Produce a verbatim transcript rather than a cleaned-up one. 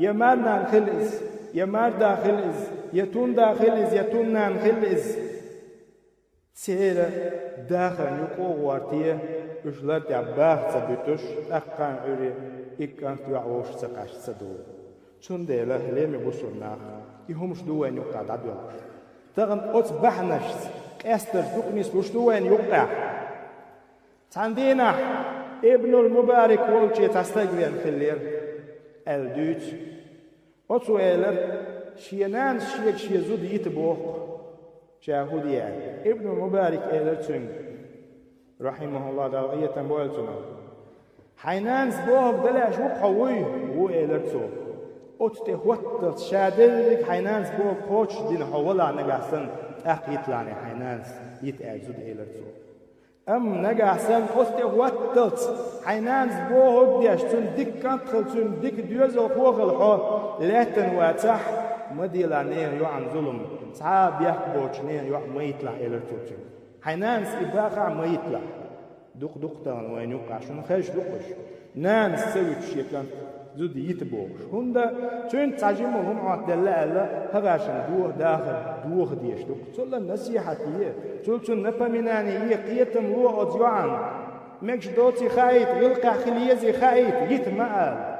Я марнана хила иза, я марда хила иза, я тунда хила иза, я туннана хила иза. Церан дахарна юкъа а гӀорте, уьш лар тӀехь баха ца буьтуш, тӀаккха а Ӏуьйре и кӀант йоӀ вовшах ца кхаьчча ца довла. Цундела, лераме бусулба нах, и хӀумаш ду вайна юккъехь дӀадоьлхуш. Тахана оцу бахьанашца къаьстарш дукха нислуш ду вайна юккъехь. Цхьана дийнахь Ибнул Мубарак волчу цхьа стаг веана хиллера, аьлла дуьйцу. Оцо элира, шен нанас шега шен зуда йита боху-кх. Ша хӀун де аьлла? Ибнул Мубарак элира цуьнга, рахьимахуллахӀ, Дала къинхетам бойла цунах. Хьайн нанас бохург дан лаьаш ву-кх хьо, вуй? Ву, элира цо. Оцу тӀе хӀотталц ша дерриг хьайн нанас бохург кхочушдина хьо валахь нагахь санна, тӀаккха йиталахь хьайн нанас йита аьлла зуда, элира цо. Амма нагахь санна оцу тӀе хӀотталц хьайн нанас бохург деш, цуьнан дика кӀант хила, цуьнан дика доьзалхо хила хьо лаьттина вацахь, ма делахь нехан йоӀана зулам, цхьа а бехк боцуш нехан йоӀ ма йиталахь, элира цо цуьнга. Хьайн нанас и бахахь а ма йиталахь. Дукха-дукха тахана вайна юккъехь, шуна хезаш ду-кх уьш. Нанас ца вуьтуш шен кӀант зуда йита бохуш. ХӀунда цуьнца цхьа жимма хӀума Ӏоттаделла аьлла, хӀара шен доха дахар доха дезаш ду-кх. Цул а насихьат е, цул цунна напоминание е, кхетам ло оцу йоӀана. Мегаш доций хаийта, гӀиллакхехь хила езий хаийта, йита ма ала.